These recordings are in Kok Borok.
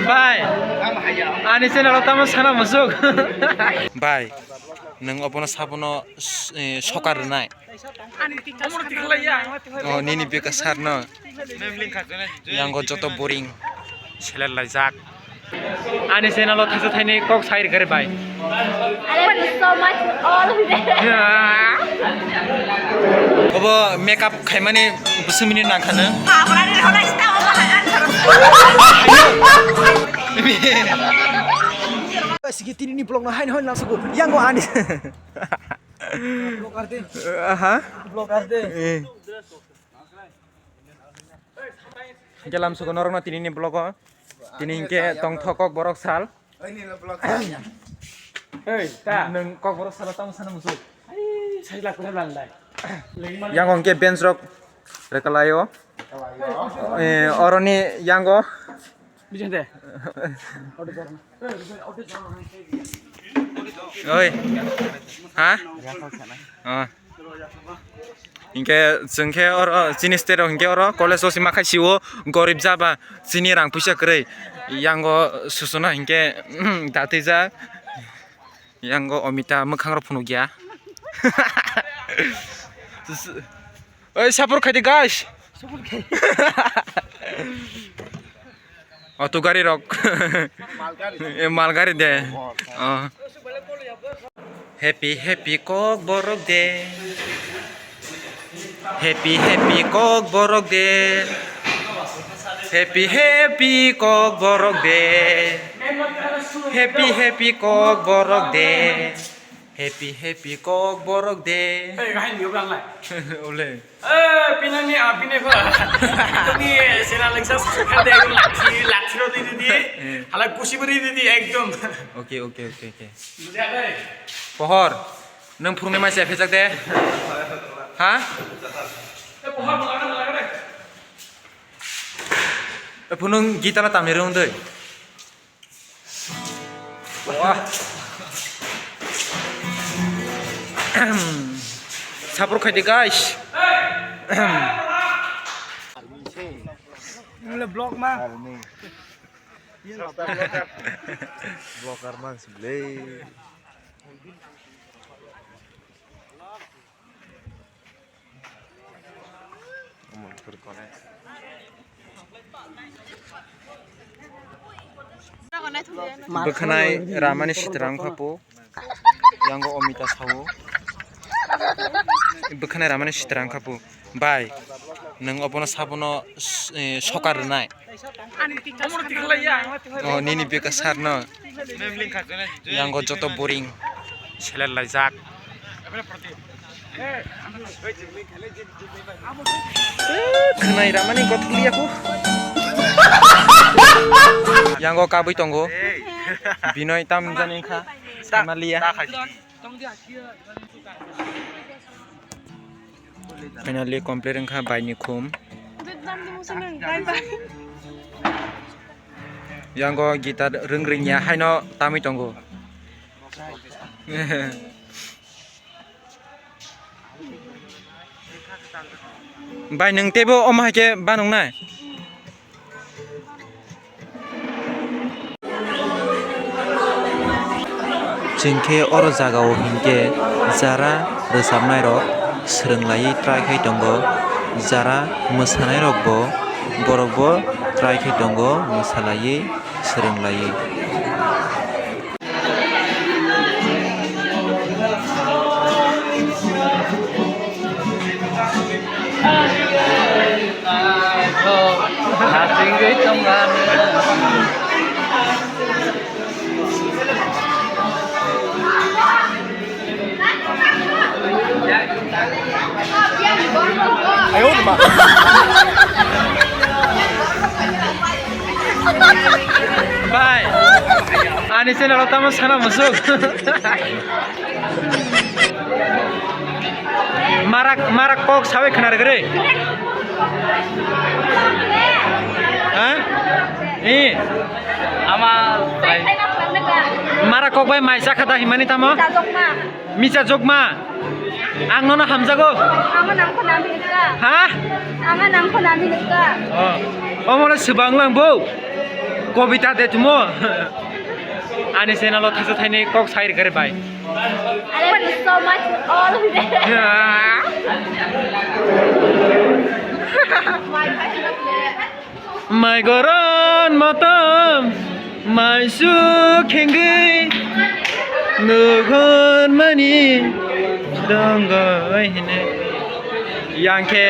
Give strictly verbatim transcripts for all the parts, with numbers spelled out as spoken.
Bai, ani channel o tamo sana musuk. Bai, nwng obono sabono s-, eh, sokar rwnai. Oh, nini beka sar no. Yango joto boring. Selek laijak. Ani channel o thaisa thaini kok sai rwkha re bai. Thank you so much all of them. Obo makeup khaimani bwswk minute nangkha nw? Sigi tini ni vlog no haino haino langsugo. Yango ani. Vlog arte. Aha. Vlog arte. Eh. Hingke lamsugo norokno tini ni vlog o. Tini hingke tongthok kok borok sal. Ei, ta. Nwng kok borok salo tamo sana musu. Ai, sai la kore lang dai. Yang hingke bench rok rekalai o. Eh, oroni yango. Bijing de. Oi. Ha? Oh. Hinkhe chwng khe oro chini state rok hinkhe oro college o sima khai sio gorib jaba chini rang puisa kwrwi yango susuna hinkhe datijak yango omita mwkhang rok phunukya. Oi, support khaidi, guys. Support khai. Auto gari rok. Mal gari. Eh, mal gari de. Oh. Happy, happy kok borok de. Happy, happy kok borok de. Happy, happy kok borok de. Happy, happy kok borok de. Happy, happy kok borok de. Hey, kahini ulang lai. Ule. Eh, pinani, ah, pini ko. Tini sena lengsa sukha de, lathi, lathi ro di, di, di. Eh. Hala kusi beri di, di, ekdom. Oke, oke, oke, oke. Bujha de. Pohor, nwng phunuknai ma se phejak de. Ha? Eh, pohor, bala, bala, bala. Eh, phunuk gitala tamni rung de. Wah. Support khaidi, guys. Mula vlog ma. Vlogger man sih, le. Bwkhanai ramani sitra wngkha po, yango omita sao. Bwkhanai ramani sitra wngkha po. Bai, nwng obono sabono s-, eh, sokar rwnai. Oh, nini beka sar no. Yango joto boring. Selek laijak. Khwnai ramani gothok liya ko. Yango kabui tongo. Binoy tam jani kha. Sama liya. Finally complete wngkha bai ni khum. Yango guitar rwng rwngya haino tamwi tongo. Bai nwng teibo omo hai khe banong nai? Chwng khe oro jaga o hinkhe jara rwchapnai rok swrwng laiwi try khai tongo, jara mwsanai rok bo borok bo try khai tongo mwsa laiwi swrwng laiwi. Bai, ani channel o tamo sana musuk. Marak, marak kok sawi khna rwgwi. Ha? Eh. Ama. Marak kok bai mai chakha da himani tamo? Micha jokma. Ang nono hamjago. Ama nangkho nami nukha. Ha? Ama nangkho nami nukha. Oh. Omo le swbang lang bo. Kobita de tumo. Ani channel o thasa thaini kok sai rwkha re bai. Thank you so much all of them. Mai goron motom mai su khengwi nuhor mani dongoi hine. Yang khe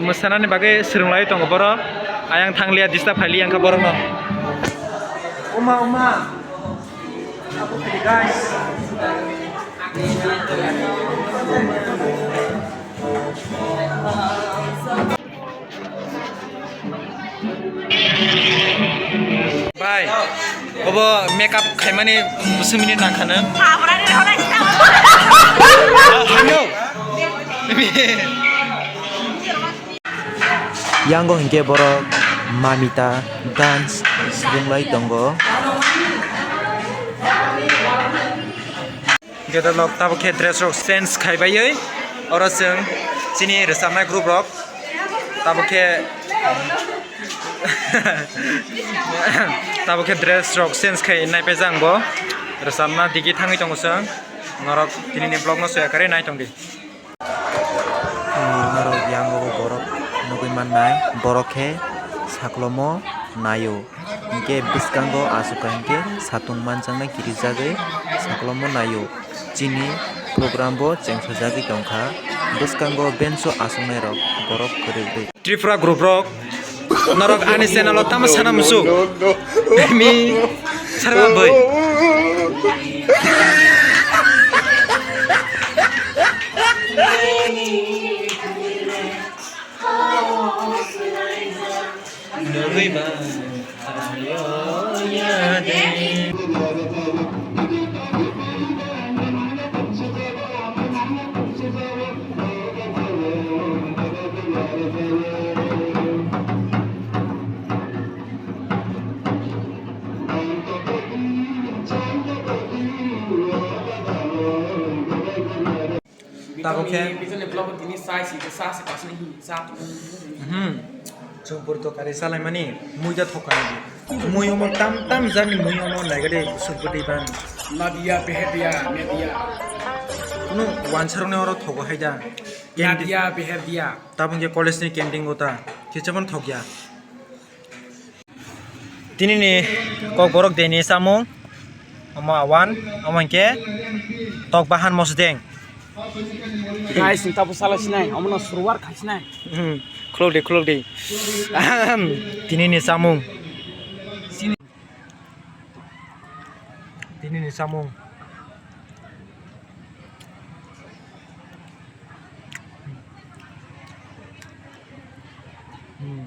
mwsanani bagwi swrwnglai tongo borok. Ayang thangliya, disturb khailiya wngkha borokno. Uma, uma. Guys. Bai, obo makeup khaimani bwswk minute nangkha nw? Ah, hano. Yango hinkhe borok Mamita dance swrwnglai tongo. Hinkhe lok tabuk khe dress rok change khai baiwi oro chwng chini rwchapnai group rok tabuk khe tabuk khe dress rok change khai naipaijak ang bo rwchapna digi thangwi tongo chwng norok tini ni vlog no soya karwi nai tongdi. Norok yango borok nugwi mannai, borok khe saklomo naio, hinkhe bwskango aswk kaham khe satung manjaknai kirijagwi saklomo naio. Chini program bo chengsajagwi tongkha, bwskango bench o achuknairok borok kwrwi. Tripura group rok, norok ani channel o tamo sana muchuk? Emi sarwa boi. Nugwi ba ayo ya de. Tabuk khe. Tini sa si, sa si, sa si, sa si. Hmm. Chwng puri tokari salaimani muida thokani. Mui omo tam tam jani mui omo naigade sukbudi ban. Nadia behedia media. Kunu wansarokni oro thogo haida. Nadia behedia. Tabuk khe college ni canteen o ta. Khe chapon thokya. Tini ni kokborok deni samung. Omo awan, omo hinkhe tok bahan mosdeng. Guys, ni tabu sala sinai, omo no suruwar khai sinai. Hmm, khuluk di, khuluk di. Ahem, tini ni samung. Tini ni samung. Hmm.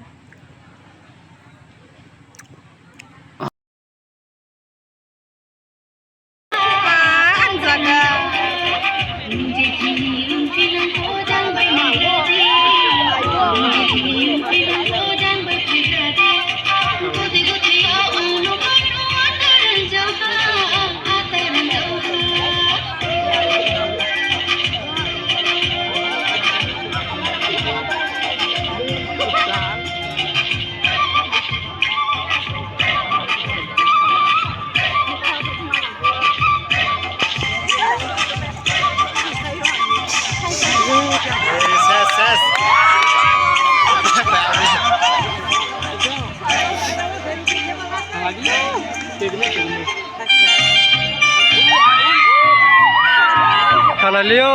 Khalalio.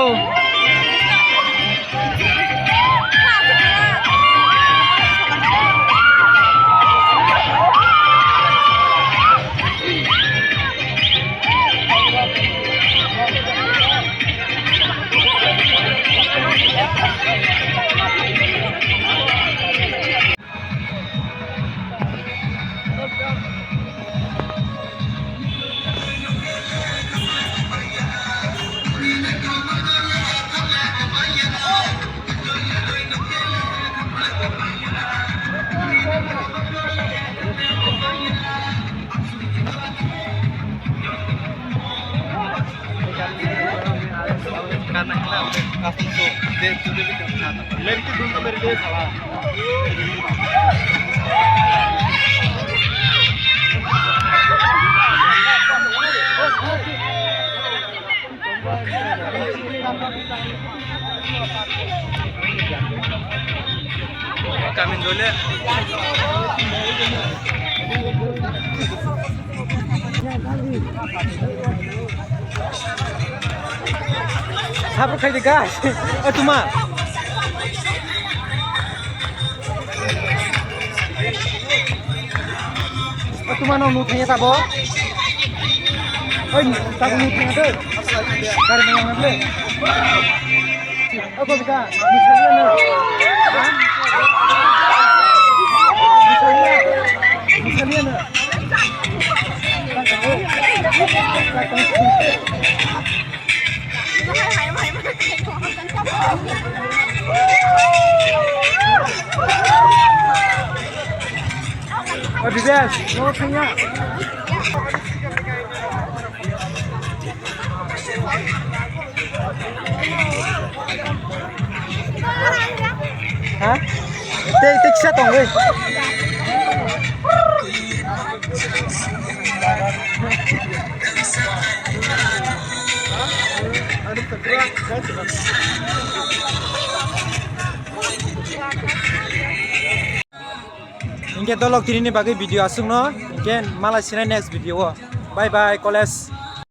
Sabuk khai de guys. O tuma. O tuma no nu thanya tabo. Oi, tabo nu thanya de. Gari mo yang le. O ko bika, misali na. Ha? Misali na. Misali na. O Dibesh, no thanya. Ha? Tei, tei kisa tong, oi. Hinkhe dolok tini ni bagwi video aswkno, hinkhe malai sinai next video o. Bye bye college.